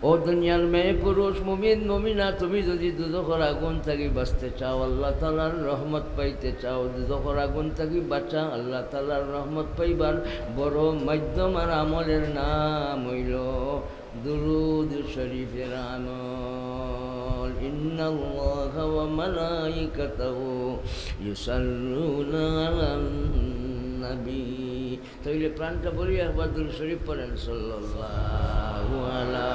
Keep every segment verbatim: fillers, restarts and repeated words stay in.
ও দুনিয়ার মেয়ে পুরুষ, মুমিন মুমিনা, তুমি যদি দুজখর আগুন থাকি বাঁচতে চাও, আল্লাহ তাআলার রহমত পাইতে চাও, দুজখর আগুন থাকি বাঁচা, আল্লাহ তাআলার রহমত পাইবার বড় মাধ্যম আর আমলের নাম অইলো দুরুদ শরীফের আমল। ইন্নাল্লাহা ওয়া মালাইকাতাহু ইউসাল্লুনা আলান নবী। তাইলে প্রাণটা ভরিয়া একবার দুরুদ শরীফ পড়েন, সাল্লাল্লাহু আলা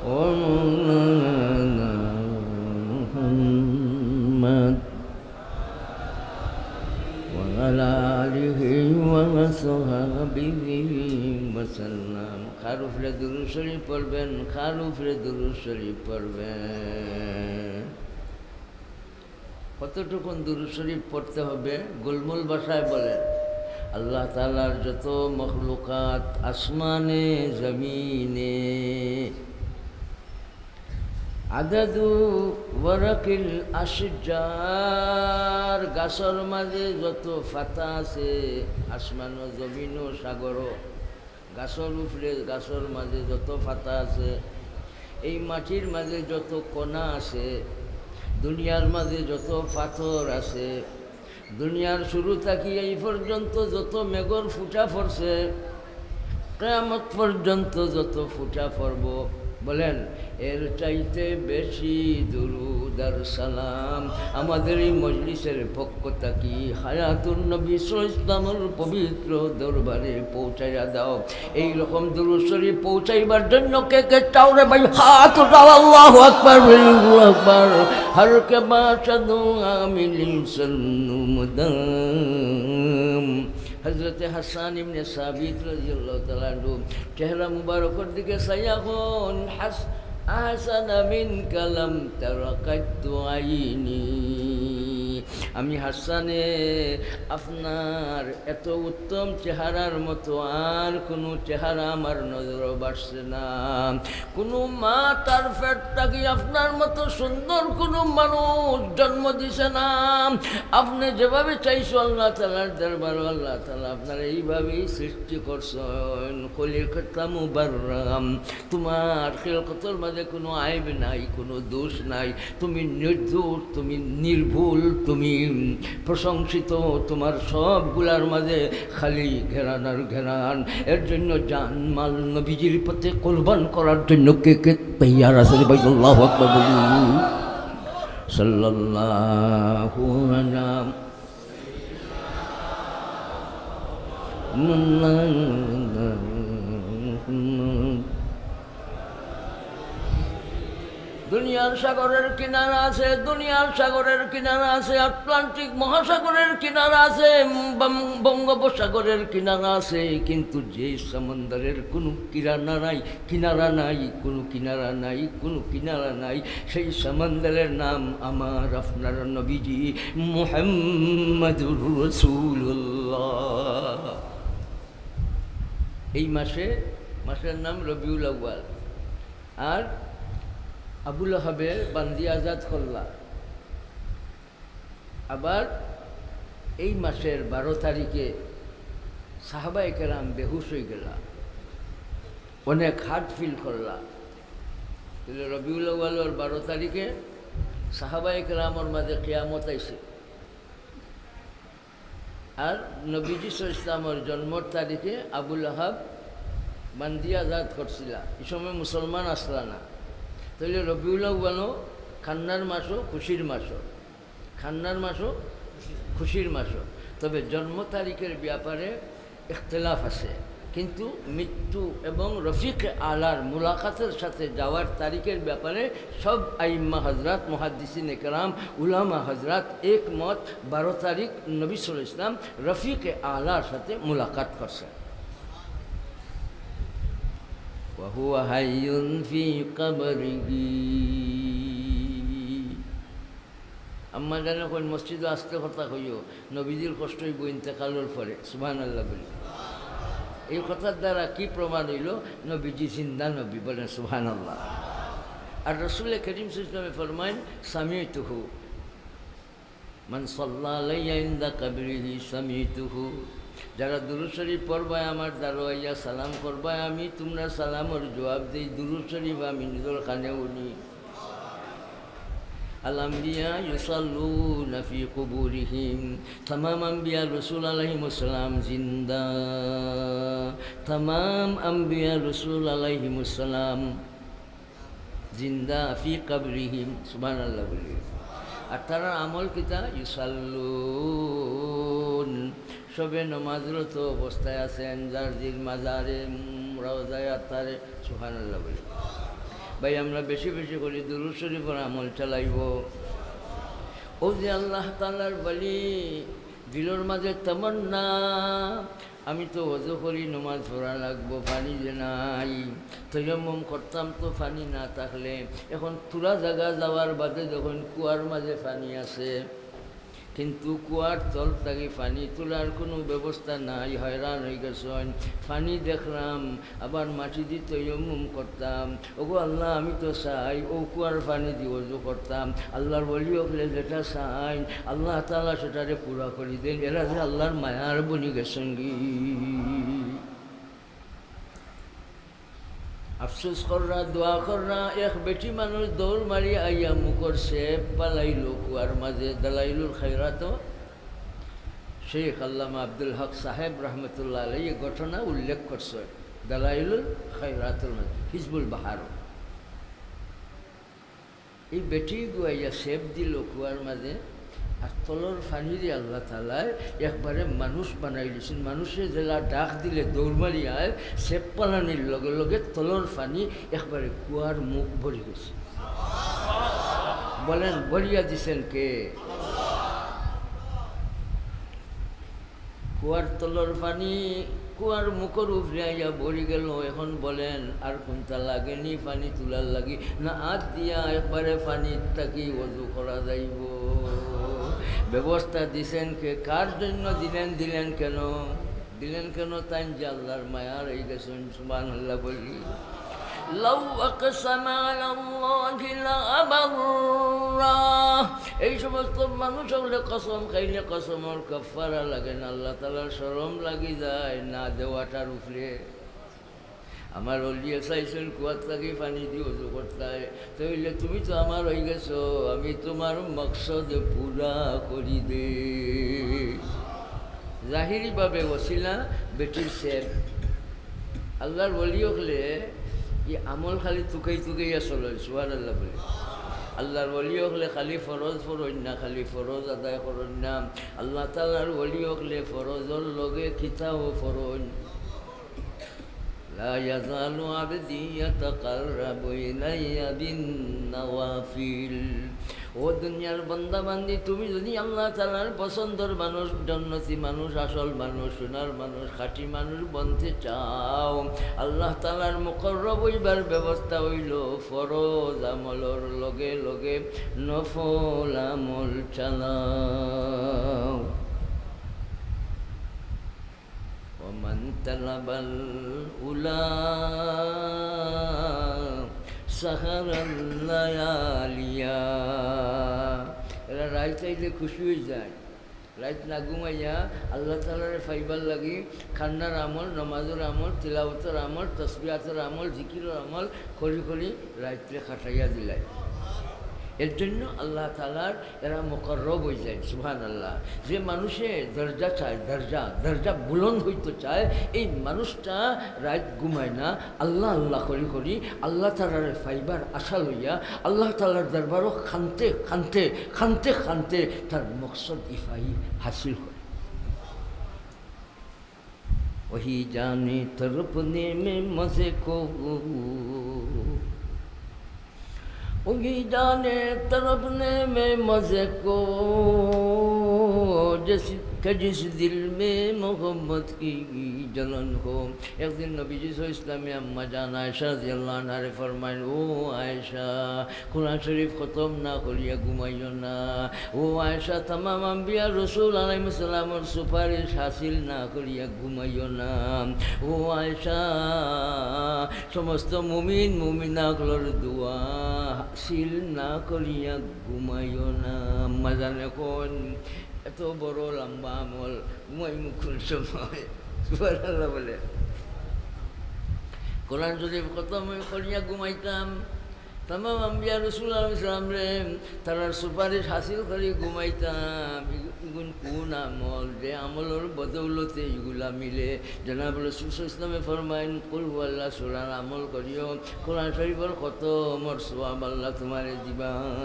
ওয়া মাওলানা মুহাম্মদ ওয়া আলা আলিহি ওয়া সাহবিহি ওয়া সাল্লাম। কার উপরে দুরুদ শরীফ পড়বেন, কার উপরে দুরুদ শরীফ পড়বেন? কতটুকুন দুরুদ শরীফ পড়তে হবে? গুলমুল ভাষায় বলেন, আল্লাহ তাআলার যত মখলুকাত আসমানে জমিনে, আদাদু ওয়ারাকিল আশজার, গাছর মাঝে যত পাতা আছে, আসমানো জমিনো সাগরো, গাছর উপরে, গাছর মাঝে যত পাতা আছে, এই মাটির মাঝে যত কণা আছে, দুনিয়ার মাঝে যত পাথর আছে, দুনিয়ার শুরু থাকি এই পর্যন্ত যত মেঘর ফুটা পড়ছে, কিয়ামত পর্যন্ত যত ফুটা পড়ব, বলেন, এর চাইতে বেশি দুরুদ আর সালাম আমাদের এই মজলিসের পক্ষ থাকি হায়াতুন নবী সাল্লাল্লাহু আলাইহি ওয়াসাল্লামর পবিত্র দরবারে পৌঁছাইয়া দাও। এই রকম দুরুদ শরীফ পৌঁছাইবার জন্য কে কে চাও রে ভাই, হাত উঠাও, আল্লাহু আকবার, আল্লাহু আকবার। হর কে বাদশা দো আমিলিন সন্নু মুদাম। হযরতে হাসান ইবনে সাবিত রাদিয়াল্লাহু তাআলা আনহু চেহারা মুবারকর দিকে চাইয়া কইন, হাস-, আহসানা মিনকা লাম তারা কাত্তু আইনি। আমি হাসানে আপনার এত উত্তম চেহারার মতো আর কোনো চেহারা আমার নজরো বাসছে না। কোনো মা তার পেট থাকি আপনার মতো সুন্দর কোনো মানুষ জন্ম দিছে না। আপনে যেভাবে চাইছো আল্লাহ তাআলার দরবারো, আল্লাহ তাআলা আপনারে এইভাবেই সৃষ্টি করছইন। খুলিকতা মুবাররাম, তোমার খিলকতর মাঝে কোনো আইব নাই, কোনো দোষ নাই, তুমি নির্দোষ, তুমি নির্ভুল, তুমি প্রশংসিত, তোমার সবগুলার মাঝে খালি ঘেরান আর ঘেরান। এর জন্য জান মাল নবীজির পথে কোরবান করার জন্য কে কে তৈয়ার আছে রে ভাই? আল্লাহু আকবার বলি। সাল্লাল্লাহু আলা দুনিয়ার সাগরের কিনারা আছে, দুনিয়ার সাগরের কিনারা আছে, আটলান্টিক মহাসাগরের কিনারা আছে, বং-, বঙ্গোপসাগরের কিনারা আছে, কিন্তু যে সমুদ্রের কোনো কিনারা নাই, কিনারা নাই, কোনো কিনারা নাই, কোনো কিনারা নাই, সেই সমুদ্রের নাম আমার আপনার নবীজি মুহাম্মাদুর রাসূলুল্লাহ। এই মাসে, মাসের নাম রবিউল আউয়াল। আর আবু লাহাবে বান্দি আজাদ করলা। আবার এই মাসের বারো তারিখে সাহাবায়ে কেরাম বেহুশ অইগেলা, অনেক হার্ট ফিল করলা। তাইলে রবিউল আউয়ালর বারো তারিখে সাহাবায়ে কেরামর মাঝে কিয়ামত আইছে। আর নবীজি সাল্লাল্লাহু আলাইহি ওয়াসাল্লামর জন্মর তারিখে আবু লাহাব বান্দি আজাদ করছিলা, ই সময় মুসলমান আসলা না। তাইলে রবিউল আউয়ালও কান্নার মাসও, খুশির মাসও, কান্নার মাসও, খুশির মাসও। তবে জন্ম তারিখের ব্যাপারে ইখতিলাফ আছে, কিন্তু মৃত্যু এবং রফিকে আলার মুলাকাতের সাথে যাওয়ার তারিখের ব্যাপারে সব আইম্মা হজরত, মুহাদ্দিসিনে কেরাম, উলামা হজরত একমত, বারো তারিখ নবী সাল্লাল্লাহু আলাইহি ওয়াসাল্লাম রফিকে আলার সাথে মুলাকাত করছেন। ওয়া হুয়া হাইয়ুন ফি কবরিহি। আম্মা জানে কইন, মসজিদো আস্তে কথা কইও, নবীজির কষ্ট অইবো ইন্তেকালর পরে। সুবহানাল্লাহ বলি। এই কথার দ্বারা কি প্রমাণ অইলো? নবীজি জিন্দা নবী, বলেন সুবহানাল্লাহ। আর রসুল করিম সাল্লাল্লাহু আলাইহি ওয়াসাল্লামে ফরমাইন, সামিতুহু, মান সাল্লা আলাইয়া ইনদা কবরিহি সামিতুহু। যারা দুরূদ শরীফ পড়বায়, আমার দ্বারো আইয়া সালাম করবায়, আমি তুমরার সালামর জুয়াব দেই, দুরূদ শরীফ আমি নিজর কানে হুনি। আল আম্বিয়া ইউসাল্লুনা ফি কুবুরিহিম। তামাম আম্বিয়া রসুল আলাইহিমুস সালাম জিন্দা। তামাম আম্বিয়া রসুল আলাইহিমুস সালাম জিন্দা ফি কবরিহিম। সুবহানাল্লাহ বলি। আর তারার আমল কিতা? ইউসাল্লুন। সবে নমাজরত অবস্থায় আছেন, যার জির মাজারে, উম, রওজায় আতহারে। সুবহানাল্লাহ বলি। ভাই, আমরা বেশি বেশি করি দুরূদ শরীফর আমল চালাইবো। ও যে আল্লাহ তাআলার ওলি, দিলর মাঝে তামান্না, আমি তো ওযু করি, নমাজ পড়া লাগবো, পানি যে নাই, তৈয়ম্মুম করতাম তো পানি না থাকলে। এখন থুড়া জাগা যাওয়ার বাদে দেখইন কুয়ার মাঝে পানি আছে, কিন্তু কুয়ার তল থাকি পানি তুলার কুনু ব্যবস্থা নাই, হয়রান অইগেছইন। পানি দেখরাম, আবার মাটি দি তৈয়ম্মুম করতাম। ওগো আল্লাহ, আমি তো চাই অউ কুয়ার পানি দি ওযু করতাম। আল্লাহর ওলি অকলে যেটা চাইন, আল্লাহ তাআলা সেটারে পুরা করি দেইন। এরা যে আল্লাহর মায়ার বনি গেছইন গি। আফসোস কররা, দোয়া কররা, এক বেটি মানুষ দৌড় মারি আইয়া মুখর ছেপ ফালাইলো কুয়ার মাঝে। দালাইলুল খায়রাতো শেখ আল্লামা আব্দুল হক সাহেব রহমতুল্লাহ আলাইহি এই ঘটনা উল্লেখ করছইন দালাইলুল খায়রাতুর মাঝে, হিজবুল বাহারো। এই বেটিগু আইয়া ছেপ দিলো কুয়ার মাঝে, আর তলর পানিরে আল্লাহ তাআলায় একবারে মানুষ বানাই দিছইন। মানুষে যেলা ডাক দিলে দৌড় মারি আয়, ছেপ ফালানির লগে লগে তলর পানি একবারে কুয়ার মুখ ভরি গেছে। বলেন, ভরিয়া দিছেন কে? কুয়ার তলর পানি কুয়ার মুখর উপরে আইয়া ভরি গেল। এখন বলেন, আর কুনটা লাগেনি পানি তুলার লাগি? না, আত দিয়া একবারে পানির থাকি ওযু করা যাইবো। ব্যবস্থা দিছেন কে? কার জন্য দিলেন? দিলেন কেন? দিলেন কেন? তাইন যে আল্লাহর মায়ার অইগেছইন। সুবহানাল্লাহ বলি। লাউ আকসামা আলাল্লাহি লাআবাররাহ। এই সমস্ত মানুষ অকলে কসম খাইলে কসমর কাফফারা লাগে না, আল্লাহ তাআলার শরম লাগি যায় না দেওয়াটার উপরে। আমার ওলিয়ে চাইছইন কুয়ার থাকি পানি দি ওযু করতায়, তাইলে তুমি তো আমার অইগেছো, আমি তুমার মকসদ পুরা করি দেই। জাহিরিভাবে ওসিলা বেটির ছেপ। আল্লাহর ওলি অকলে ই আমল খালি তুকাই তুকাইয়া চলইন, সুবহানাল্লাহ বলি। আল্লাহর ওলি অকলে খালি ফরজ পড়ইন না, খালি ফরজ আদায় করইন না। আল্লাহ তাআলার ওলি অকলে ফরজর লগে কিতাও পড়ইন। লা ইয়াজালু আবদি ইয়াতাকাররাবু ইলাইয়া বিন নাওয়াফিল। ও দুনিয়ার বান্দা বান্দি, তুমি যদি আল্লাহ তাআলার পছন্দর মানুষ, জন্নতি মানুষ, আসল মানুষ, সোনার মানুষ, খাঁটি মানুষ বনতে চাও, আল্লাহ তাআলার মুকররব অইবার ব্যবস্থা অইলো ফরজ আমলর লগে লগে নফল আমল চালাও। ومن طلب العلا سهر الليالي। এরা রাইত আইলে খুশি অই যায়, রাইত না ঘুমাইয়া আল্লাহ তাআলারে পাইবার লাগি কান্নার আমল, নমাজর আমল, তিলাওয়াতর আমল, তসবিহাতর আমল, জিকিরর আমল করি করি রাইতরে কাটাইয়া দিলায়। এর জন্য আল্লাহ তাআলার এরা মুকররব অই যায়। সুবহানাল্লাহ। যে মানুষে দরজা চায়, দরজা, দরজা বুলন্দ অইতো চায়, এই মানুষটা রাইত ঘুমায় না, আল্লাহ আল্লাহ করি করি আল্লাহ তাআলারে পাইবার আশা লইয়া আল্লাহ তাআলার দরবারো কানতে, কানতে, কানতে, কানতে তার মকসদ ইফাই হাসিল করে। وہی جانے تڑپنے میں مزے کو، وہی جانے تڑپنے میں مزے کو، جس کہ جس دل میں محبت کی جلن ہو۔ একদিন নবীজি সাল্লাল্লাহু আলাইহি ওয়াসাল্লামে আম্মা জান আয়েশা রাদিয়াল্লাহু আনহারে ফরমাইন, "ও আয়েশা, কোরআন শরীফ খতম না করিয়া ঘুমাইও না। ও আয়েশা, তামাম আম্বিয়া রসুল আলাইহিস সালামর সুপারিশ হাসিল না করিয়া ঘুমাইও না। ও আয়েশা, সমস্ত মুমিন মুমিনা অকলর দোয়া হাসিল না করিয়া ঘুমাইও না।" আম্মা জানে কইন, এত বড় লম্বা আমল, ঘুমাইমু কোন সময়? সুবহানাল্লাহ বলে। কোরআন শরীফ খতম করিয়া ঘুমাইতাম। তামাম আম্বিয়া রসুল আলাইহিস সালামরে, তারার সুপারিশ হাসিল করি ঘুমাইতাম। ইগুন কোন আমল, যে আমলর বদৌলতে ইগুলা মিলে? জনাব রসুল সাল্লাল্লাহু আলাইহি ওয়াসাল্লামে ফরমাইন, "কুল হুয়াল্লাহ" সূরার আমল করিও, কোরআন শরীফর খতমর সওয়াব আল্লাহ তোমারে দিবা।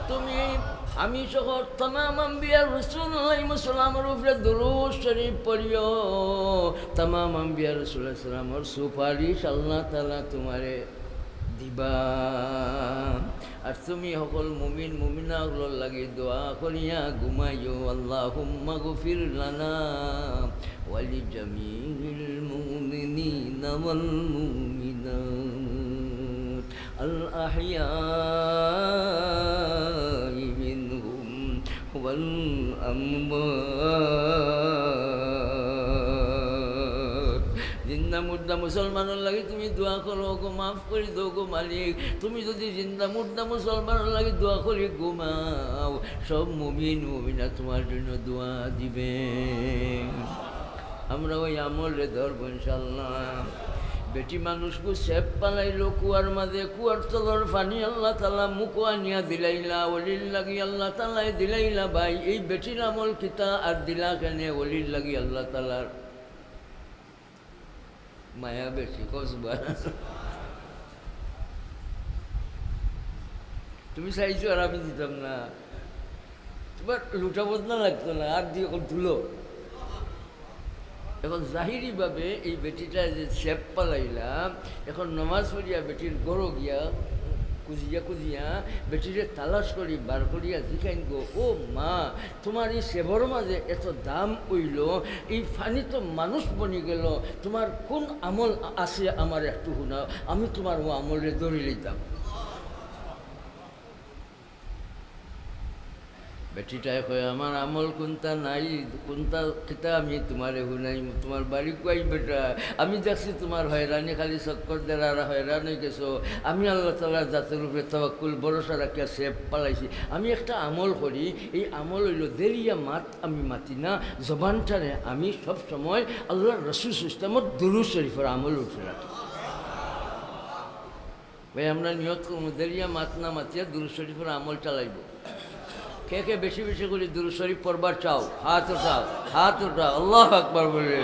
তুমি, আমি সহ তামাম আম্বিয়া রসুল আলাইহিস সালামর উপরে দুরূদ শরীফ পড়িও, তামাম আম্বিয়া রসুল আলাইহিস সালামর সুপারিশ আল্লাহ তাআলা তোমারে দিবা। আর তুমি সকল মুমিন মুমিনা অকলর লাগি দোয়া করিয়া ঘুমাইও, আল্লাহুম্মা গফির লানা ওয়া লিজামিল মুমিনিনা ওয়াল মুমিনাত আল আহইয়াই মিনহুম ওয়াল আমওয়াত। জিন্দা মুর্দা মুসলমানর লাগি তুমি দোয়া করো গো, মাফ করি দেও গো মালিক। তুমি যদি জিন্দা মুর্দা মুসলমানর লাগি দোয়া করি ঘুমাও, সব মুমিন মুমিনা তোমার জন্য দোয়া দিবে। আমরা ওই আমলরে ধরবো ইনশাআল্লাহ। বেটি মানুষগু সেপ পালাইলো কুয়ার মাঝে, কুয়ার তলর পানি আল্লাহ তাআলা মুখো আনিয়া দিলাইলা, ওলির লাগি আল্লাহ তাআলায় দিলাইলা। ভাই, এই বেটির আমল কিতা আর দিলা কেনে? ওলির লাগি আল্লাহ তাআলার মায়া বেশি, কও সুবহানাল্লাহ। তুমি চাইছো আর আমি দিতাম না, তোমার লুটা বদনা লাগতো না, আর দিয়ে এখন তুলো। এখন জাহিরিভাবে এই বেটিটা যে সেপ পালাইলা, এখন নমাজ পড়িয়া বেটির ঘরো গিয়া খুঁজিয়া খুঁজিয়া বেটিরে তালাশ করি বার করিয়া জিকাইন গো, "ও মা, তোমার এই সেপর মাঝে এত দাম অইলো, এই পানি তো মানুষ বনি গেল, তোমার কোন আমল আছে আমার একটু হুনাও, আমি তোমার ও আমলরে ধরি লইতাম।" বেটিটায় কয়, "আমার আমল কুনতা নাই, কুনতা কিতা আমি তোমারে হুনাইমু, তোমার বাড়ি কুয়াই বেটা? আমি দেখছি তোমার হয়রানি, খালি চক্কর দেরা আর হয়রান অই গেছো। আমি আল্লাহ তাআলার জাতর উপরে তাওয়াক্কুল ভরসা রাখিয়া সেপ পালাইছি। আমি একটা আমল করি, এই আমল অইলো দেরিয়া মাত আমি মাতি না, জবানটারে আমি সব সময় আল্লাহর রসুল সাল্লাল্লাহু আলাইহি ওয়াসাল্লামর দুরূদ শরীফর আমল উপরে রাখি।" ভাই, আমরা নিয়ত করমু, দেরিয়া মাত না মাতিয়া দুরূদ শরীফর আমল চালাইবো। কে কে বেশি বেশি করি দুরূদ শরীফ পড়বার চাও, হাত উঠাও, হাত উঠাও, আল্লাহু আকবার বলে।